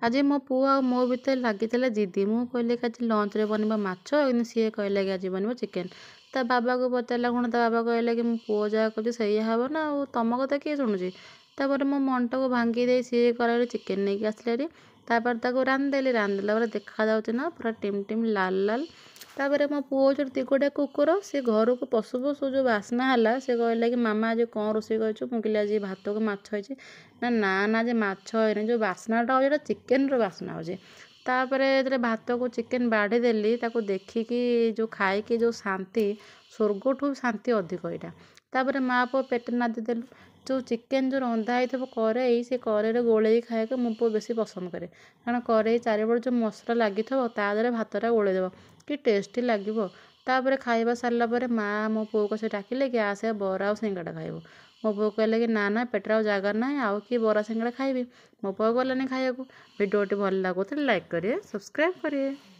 ଆଜି ମୋ ପୁଅ ଆଉ ମୋ ଭିତରେ ଲାଗିଥିଲା ଜିଦି। ମୁଁ କହିଲି କି ଆଜି ଲଞ୍ଚରେ ବନିବ ମାଛ, କିନ୍ତୁ ସିଏ କହିଲା କି ଆଜି ବନିବ ଚିକେନ୍। ତା ବାବାକୁ ପଚାରିଲା କ'ଣ, ତା ବାବା କହିଲେ କି ମୋ ପୁଅ ଯାହା କହୁଛି ସେଇଆ ହେବ ନା, ଆଉ ତମ କଥା କିଏ ଶୁଣୁଛି? ତାପରେ ମୋ ମନଟାକୁ ଭାଙ୍ଗି ଦେଇ ସିଏ ଗଲା ଚିକେନ୍ ନେଇକି ଆସିଲେ ହେରି। ତାପରେ ତାକୁ ରାନ୍ଧିଦେଲି। ରାନ୍ଧିଦେଲା ପରେ ଦେଖାଯାଉଛି ନା ପୁରା ଟିମ୍ ଟିମ୍ ଲାଲ ଲାଲ। ତାପରେ ମୋ ପୁଅ ହେଉଛି ଗୋଟେ କୁକୁର। ସେ ଘରକୁ ପଶୁ ପଶୁ ଯେଉଁ ବାସ୍ନା ହେଲା, ସେ କହିଲା କି ମାମା, ଆଜି କ'ଣ ରୋଷେଇ କରିଛୁ? ମୁଁ କହିଲି ଆଜି ଭାତକୁ ମାଛ ହେଇଛି। ନା ନା ନା, ଆଜି ମାଛ ହେଇନି, ଯେଉଁ ବାସ୍ନାଟା ହେଉଛି ଏଇଟା ଚିକେନର ବାସ୍ନା ହେଉଛି। ତାପରେ ଯେତେବେଳେ ଭାତକୁ ଚିକେନ ବାଢ଼ି ଦେଲି, ତାକୁ ଦେଖିକି ଯେଉଁ ଖାଇକି ଯେଉଁ ଶାନ୍ତି, ସ୍ୱର୍ଗଠୁ ଶାନ୍ତି ଅଧିକ ଏଇଟା। ତାପରେ ମା ପୁଅ ପେଟ ନାଦି ଦେଲୁ। ଯେଉଁ ଚିକେନ ଯେଉଁ ରନ୍ଧା ହେଇଥିବ କରେଇ, ସେ କରେଇରେ ଗୋଳେଇକି ଖାଇବାକୁ ମୋ ପୁଅ ବେଶୀ ପସନ୍ଦ କରେ, କାରଣ କରେଇ ଚାରିପଟେ ଯେଉଁ ମସଲା ଲାଗିଥିବ, ତା ଦେହରେ ଭାତଟା ଗୋଳେଇ ଦେବ, କି ଟେଷ୍ଟି ଲାଗିବ। ତାପରେ ଖାଇବା ସାରିଲା ପରେ ମା ମୋ ପୁଅକୁ ସେ ଡାକିଲେ କି ଆସେ, ବରା ଆଉ ସିଙ୍ଗଡ଼ା ଖାଇବୁ। ମୋ ପୁଅ କହିଲେ କି ନା ନା, ପେଟରେ ଆଉ ଜାଗା ନାହିଁ, ଆଉ କି ବରା ସିଙ୍ଗଡ଼ା ଖାଇବି? ମୋ ପୁଅ ଗଲାନି ଖାଇବାକୁ। ଭିଡ଼ିଓଟି ଭଲ ଲାଗୁଥିଲେ ଲାଇକ୍ କରିବେ, ସବସ୍କ୍ରାଇବ୍ କରିବେ।